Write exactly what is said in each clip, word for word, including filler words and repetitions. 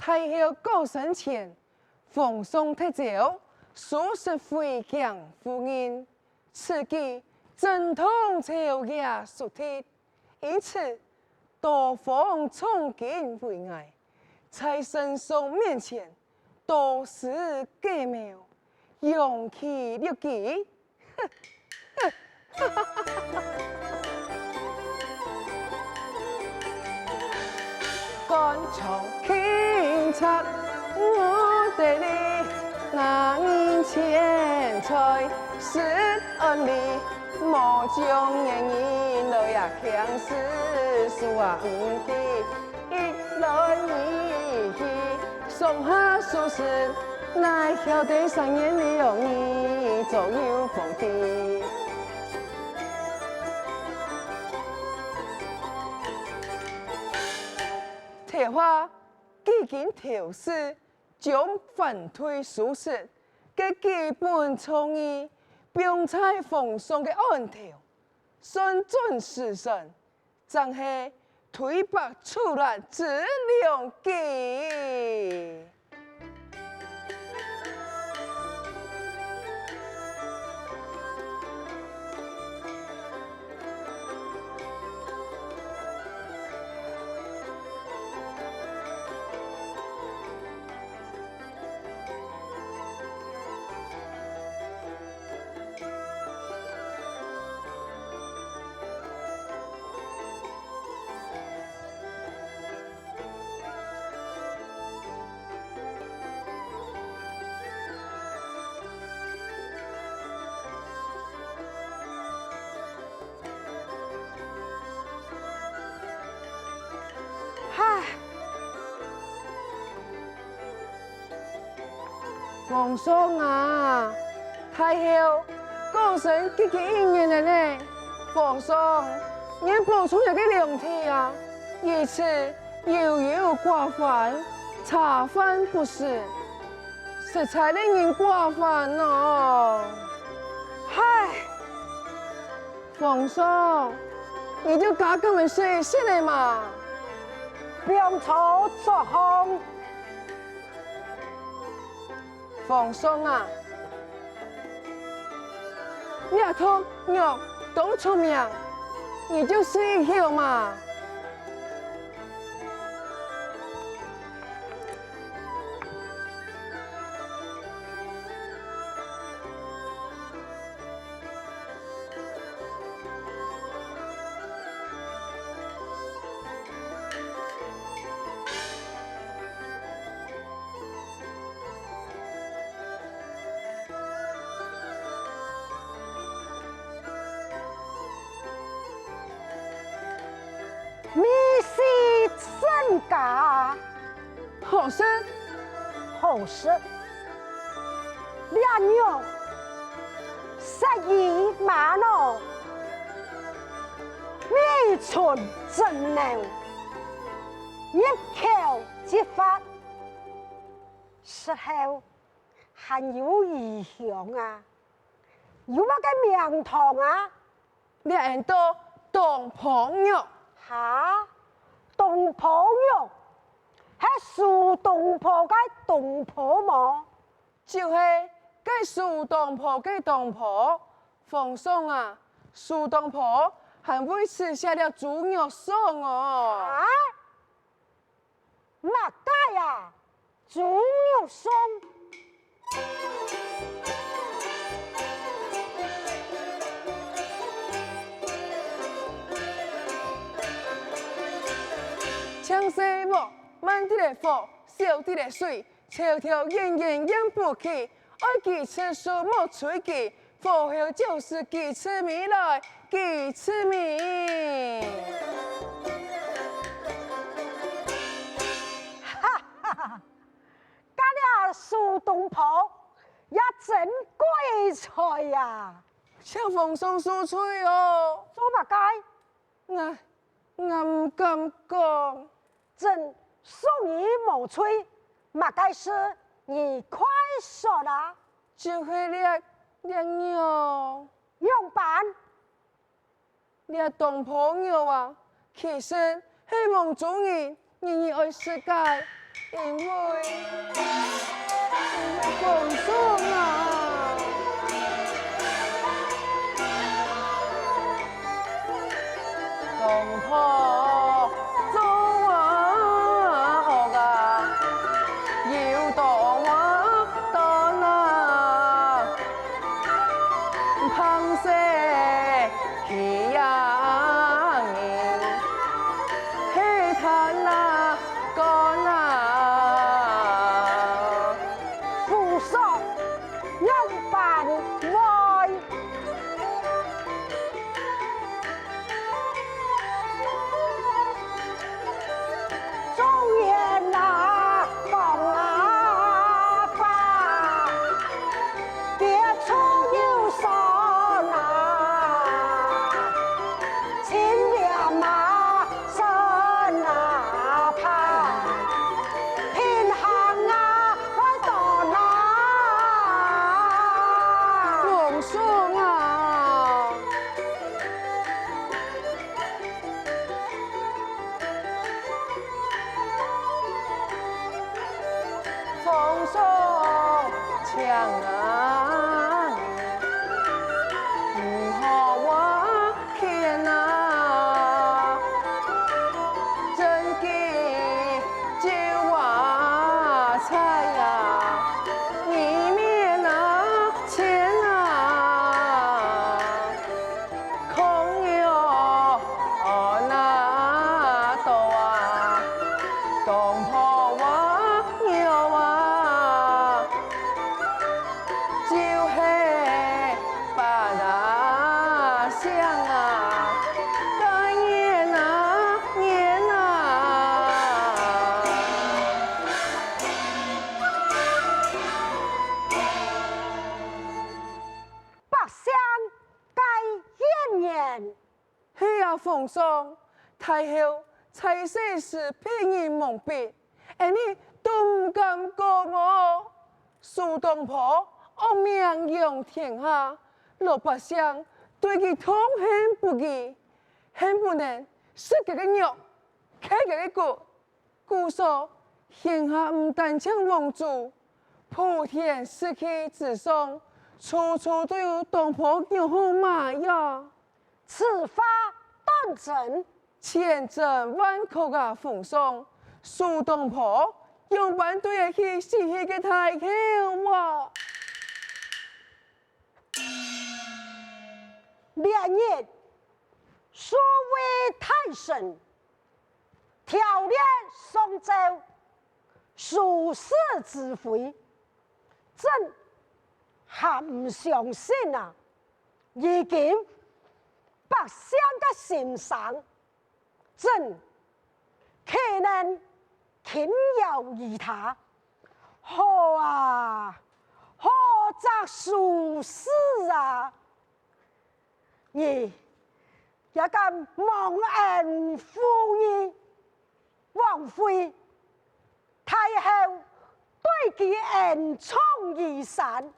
太后過身前，皇上特詔，素食回京赴任，此舉正當昭雅肅穆。因此，多方重金為𠊎，在聖上面前多施計謀，用其律己， 官場钦察，我得力，拿人錢財，實安理，無將人人來也強勢，輸啊毋記。 一來二去，上下數十，哪曉得三言兩語左右皇帝。頭下既經調使，將反對蘇軾个基本造詣放在皇上个案頭，算準時辰， 正係推扳出難之良機。 唉！ 皇上啊，太后過身既經一年了呢，皇上連補充一個龍體啊，如此憂憂寡歡，茶飯不思，實在令人寡歡哦。唉！皇上，你就加減仔細想仔嘛。放在桌項。 皇上啊，這毒藥當出名，你就試一口嘛。 味緒甚佳。好食？好食。這肉色已麻哦，味蕾真嫩，入口即化，食後 還有餘香啊！有麼个名堂啊？這安到東坡肉。哈？東坡肉？係蘇東坡个東坡無？就係該蘇東坡个東坡。皇上啊，蘇東坡還為此寫了豬肉頌哦。哈？ 麼个啊？豬肉頌？淨細鑊，慢滴仔火，少滴仔水，樵樵遠遠掞不起，愛佢自熟莫催佢， 火候就是幾次米來，幾次米。哈哈哈！該這蘇東坡也真鬼才呀！請皇上恕罪哦。做麼个？ 𠊎，𠊎毋敢講。朕恕你無罪，麼个事你快說啊！就係這，這肉。仰般？這東坡肉啊，其實係黃種人日日愛食个。因為，因為風霜啊，東坡做啊惡啊，有多啊短啊，碰死 佢呀人，係貪啊官啊，風霜仰般會。狀元啊， 光啊發，別處有山啊，清涼啊，山啊白，平衡啊，愛到哪？風霜啊！ 風霜清啊，毋好話譴啊，真經就話在啊，你免啊譴啊。 空有安那多啊，東坡話有啊，就係八啊聲啊，該年啊年啊。 百姓該怨言。係啊，皇上，太后在世時被人蒙蔽，𠊎俚都毋敢過哦。蘇東坡惡名揚天下，老百姓對佢痛恨不已，恨不能食佢个肉，剋佢个骨。 故所，天下毋單淨皇族，普天四季之上，處處都有東坡个號碼呀。此話當真。千真萬確啊，皇上，蘇東坡仰般對得起死去个太后啊？連日，數位大臣 調練上詔，書詩指揮，朕還毋相信啊！如今百姓个心聲，朕豈能輕徭於他？好啊，好隻書詩啊！ 你也敢忘恩負義，枉費太后對佢恩重如山。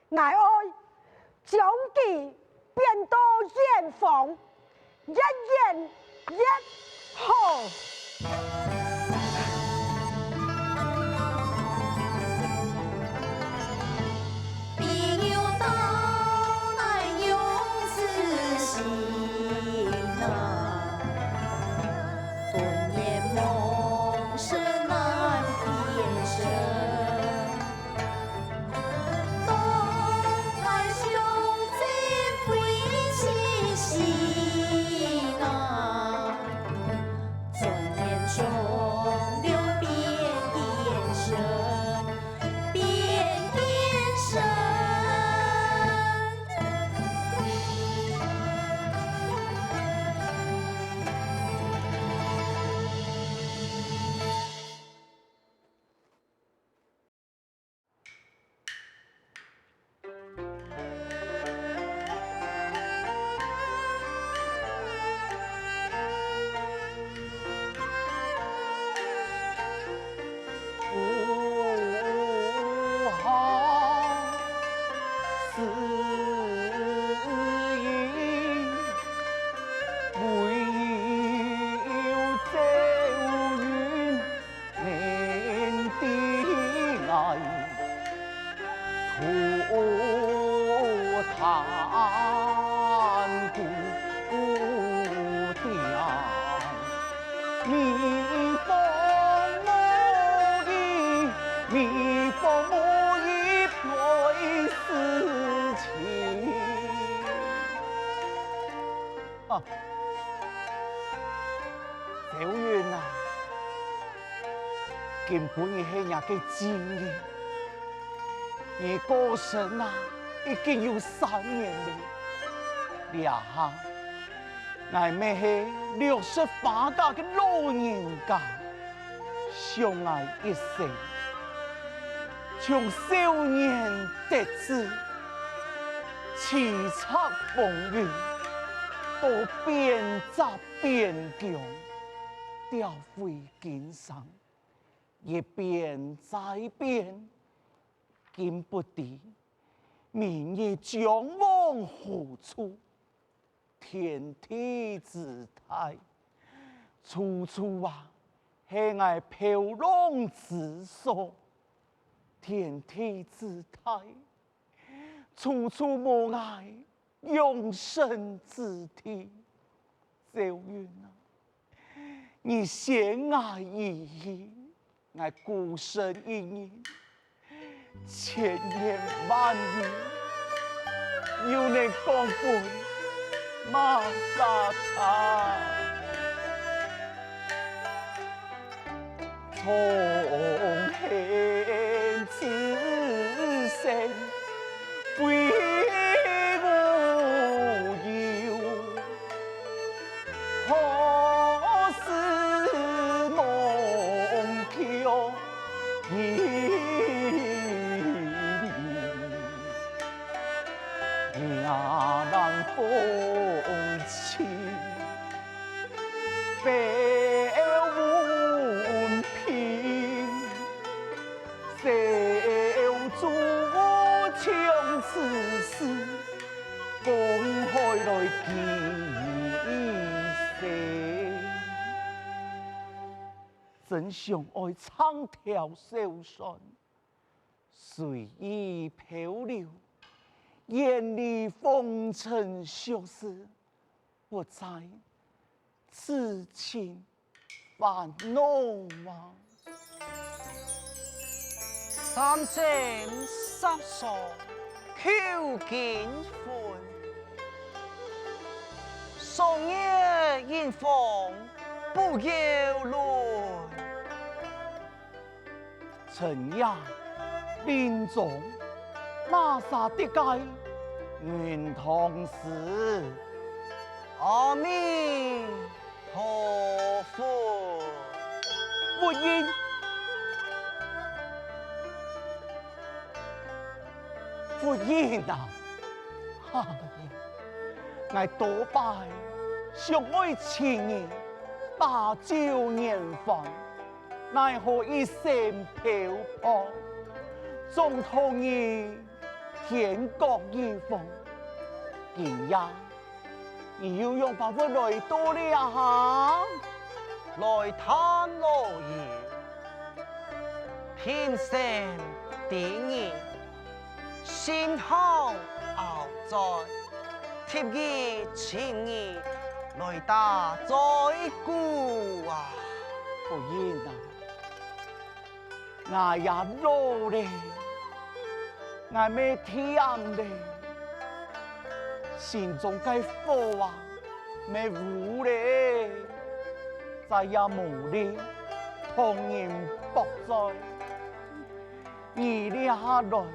𠊎愛將佢貶到遠方， 越遠越好。安姑姑的，蜜蜂无意，蜜蜂无意白事情。啊，小云啊，今晡日係若个忌日， 你過身啊，已經有三年了。這下，𠊎乜係六十花甲个老人家，想𠊎一生，從少年得志，叱咤風雲，到變宅變強，調回京城，一變再變， 今不知明日將往何處，天地之大，處處啊，係𠊎飄浪之所。天地之大，處處無𠊎容身之地。小云啊，你先𠊎已矣， 𠊎孤身一人，千言萬語，又能講分麼儕聽？從前至生，歸無有。 何時忘卻你？夜闌风清，悲闻凭。 小主唱此詩，公開來寄世。真想愛撐條小船，隨意漂流，遠離風塵俗世，不再 痴情煩惱啊。三生石上求金粉，霜月映紅不由倫。 春夜林中，麼儕得解云堂诗？阿弥陀佛。佛印，佛印啊！哎呀，𠊎多拜想愛尋你把酒言歡， 奈何一生漂泊，總託你天各一方。今夜，你又仰般會來到這下？來探老友，平生知你， 心好遨哉，特意尋你來打嘴鼓啊！不然啊，𠊎也老咧，𠊎乜恬咧，心中个火啊，乜烏咧，再也無力同人駁嘴。 你這下來，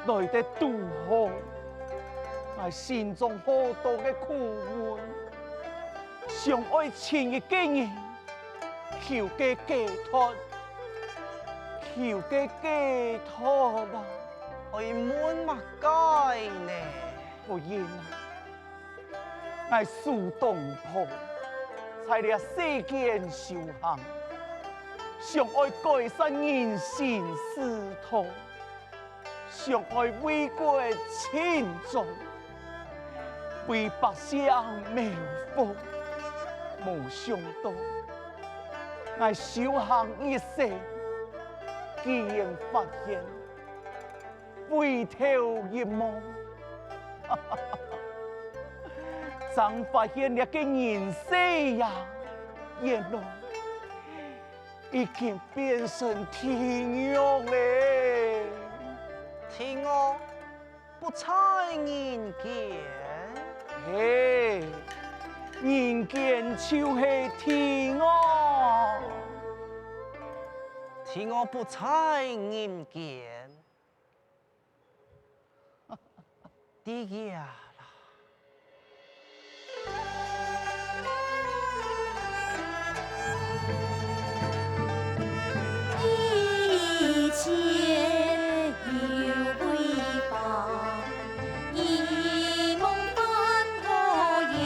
來得堵好，𠊎心中好多个苦悶，想愛尋一個人，求個解脫，求個解脫啊！愛問麼个呢？不然啊， 𠊎蘇東坡在這世間修行，想愛改善人心世道，想愛為國盡忠，為百姓謀福。無想到，𠊎修行一生，竟然發現 回頭一望，正發現這个人世呀，原來已經變成地獄咧。地獄不在人間。嘿，人間就係地獄。地獄不在人間。 地獄啦。以前有位伯，一夢翻過陽，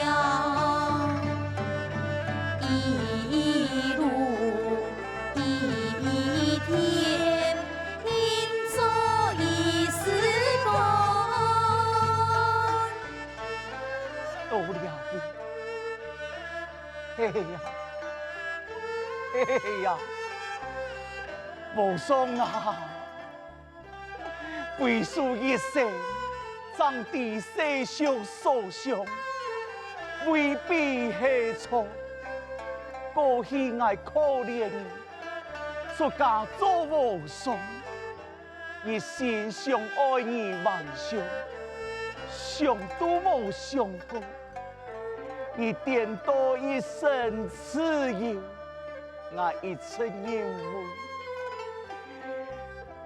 一路 一天，應做一世功。到了你，嘿呀，嘿呀，無常啊！ 為數一生，正知世俗所想，未必係錯。過去𠊎可憐你，出家做和尚，一心想愛你還俗，想都無想過，你顛倒一身自由，𠊎一直認為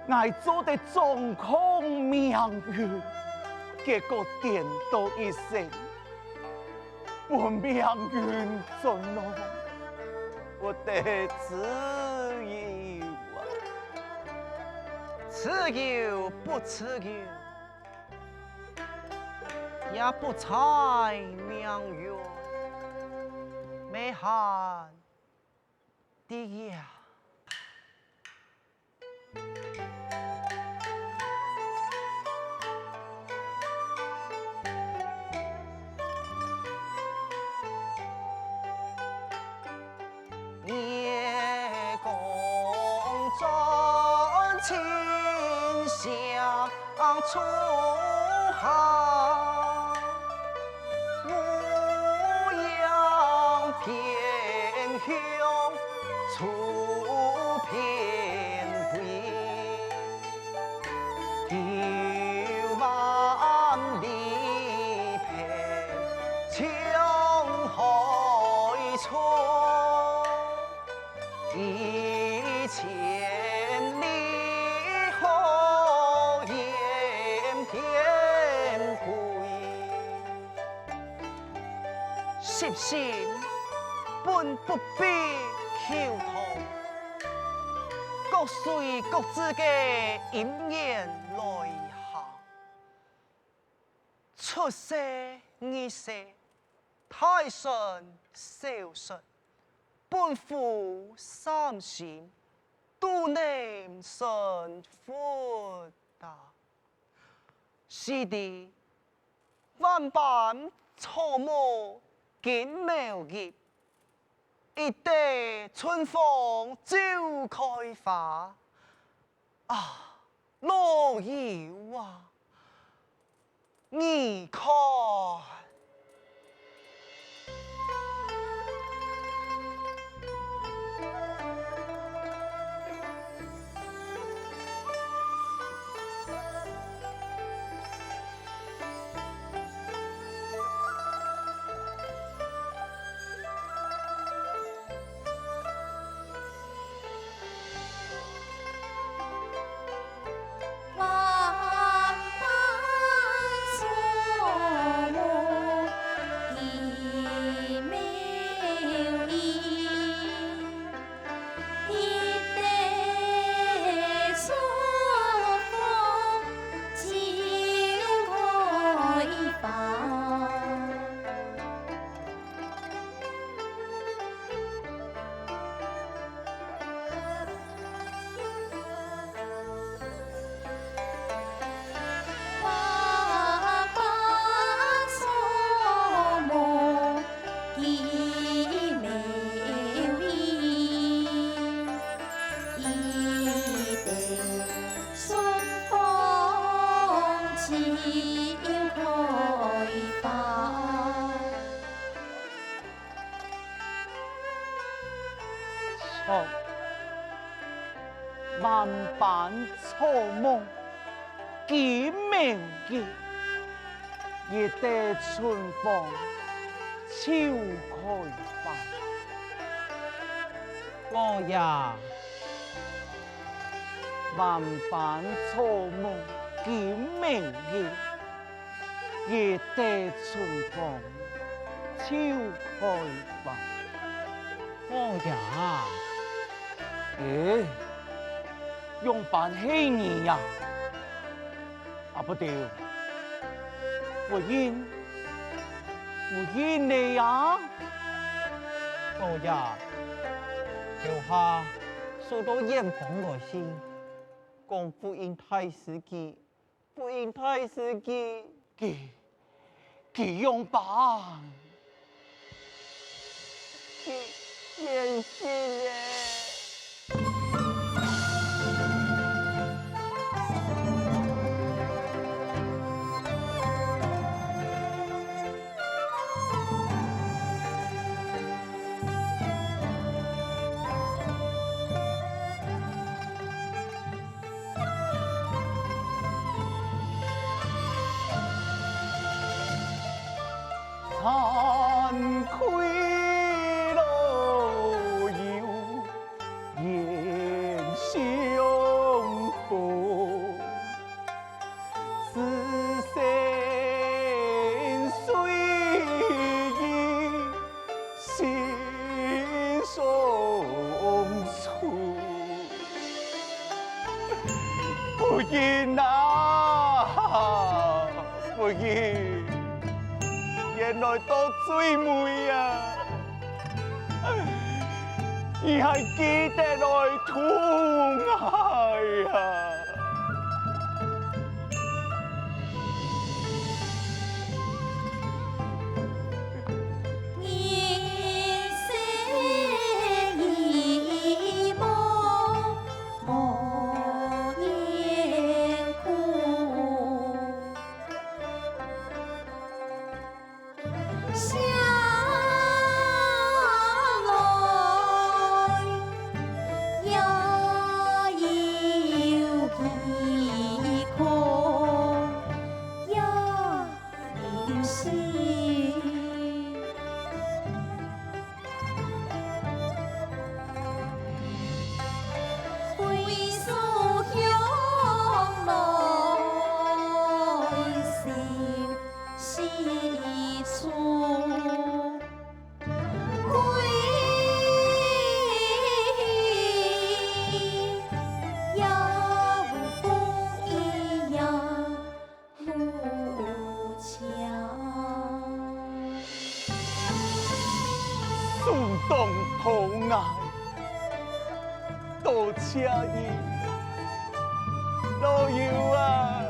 𠊎做得掌控命運，結果顛倒一生，分命運捉弄，活得自由啊！自由不自由，也不在命運，乜還 地獄。月光照盡星 樹下，烏鴉偏向處偏歸。九萬里奔向海中。 一千里，好雁天歸。十心本不必求同，各隨各自个因緣來行。 出世、入世、大順、小順，本乎三心，都能成佛啊！須知萬般草木根苗葉，一得春風就開花。啊，老友啊！ 你看。錯，萬般錯夢今明日，一得春風就開花。老爺，萬般錯夢今明日， 一得春風就開花。老爺，欸，仰般係你呀？啊，不對，不應，不應你呀！老爺，頭下收到遠方來信，講不應大事佢， 不應大事佢。佢，佢仰般？佢變質咧。不應啊，不應，原來到最尾啊，你還記得來疼𠊎啊！ 多謝你，老友啊，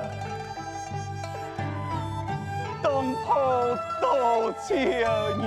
當好多謝你。